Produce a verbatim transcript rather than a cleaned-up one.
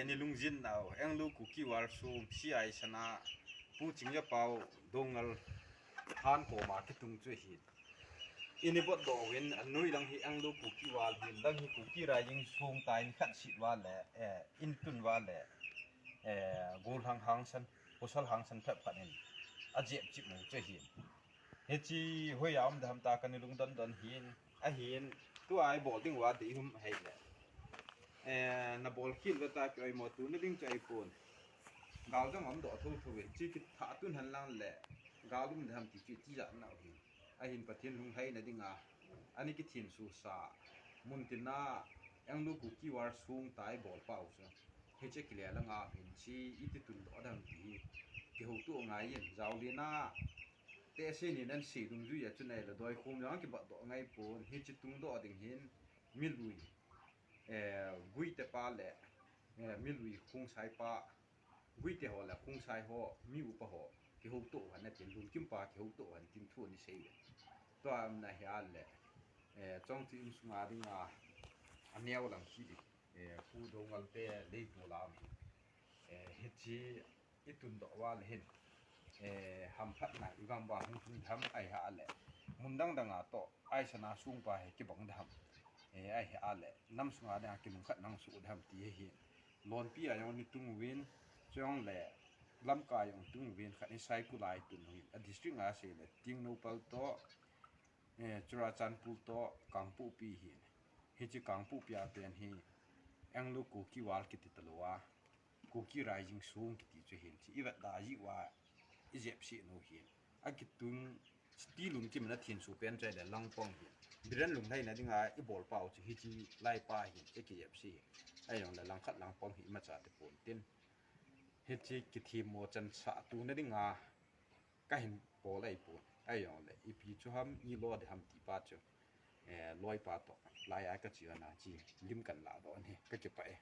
Ni lungjin nau, Anglo Kuki War sung, C I sana, Pu Chingjapau, Dongal, Han koma kitung chu hin. Ini bot do win, anui lang hi Anglo Kuki War hin, lang hi Kuki Rising sung tai ni khat sit wa le, eh, in tun wa le, eh, gol hang hang san, pasal hang san phat phat in, a jep chip mu chu hin. Hichi hoi a um dam ta kan lung don don hin, a hin, tu ai bol ding wa de hum hei le. Eh, na bol khin ve ta ki oi mo tu ni ding chu ai pun. Gal dong om do thu thu ve, chi ki tha tun han lang le, gal um dam ti chi ti ja na hin. A hin Pathen lung hei na ding a, ani ki thin su sa, mun tin na, Anglo Kuki War sung tai bol pau sa. Hiche ki le la nga hin chi, i ti tun do dam ti, ki ho tu ngai yin, zau li na, te se ni nan si dung ju ya chu nei la doi khum yang ki bat do ngai pun, hichi tung do ding hin, mi lui. Eh, Guite pa le, eh, mi lui Khongsai pa, Guite ho le Khongsai ho, mi upa ho, ki ho to han na tin lun kim pa ki ho to han tin thu ni sei le. To am na hia le, eh, chong ti in sunga ding a, a neo lang ki di, eh, Pu Dongal te lei tu lam. Eh, hichi i tun do wa le hin. Eh, ham phat na i gam ba hung hung ham ai ha le. Mun dang dang a to, ai sana sung pa he ki bang dam. Eh, ai ha le. Nam sunga dang ki lung khat nang su dam ti he hin. Lonpi a yong ni tung win, chong le, Lamka yong tung win, khat ni Saikul ai tun win. A district nga se le, Tengnoupal to, eh, Churachandpur to, Kangpokpi hin. Hichi Kangpokpi a pen hi, Anglo Kuki War kiti talo a, Kuki Rising sung kiti chu hin. Chi i vet da ji wa, i jep si no hin. A kitung, ti lun kim na thin su pen chai le lang pong hin. Biren lung lai na ding a, i bol pau chu hichi lai pa hin, i ki jep si hin. A yong le lang khat lang pong hi ma cha te pon tin. Hichi ki thi mo chan sa tu na ding a, ka hin bol ai pon. A yong le, i pi chu ham, i lo de ham ti pa chu. Eh, loi pa to, lai a ka chi na chi, lim kan la do ni, ka ki pa e.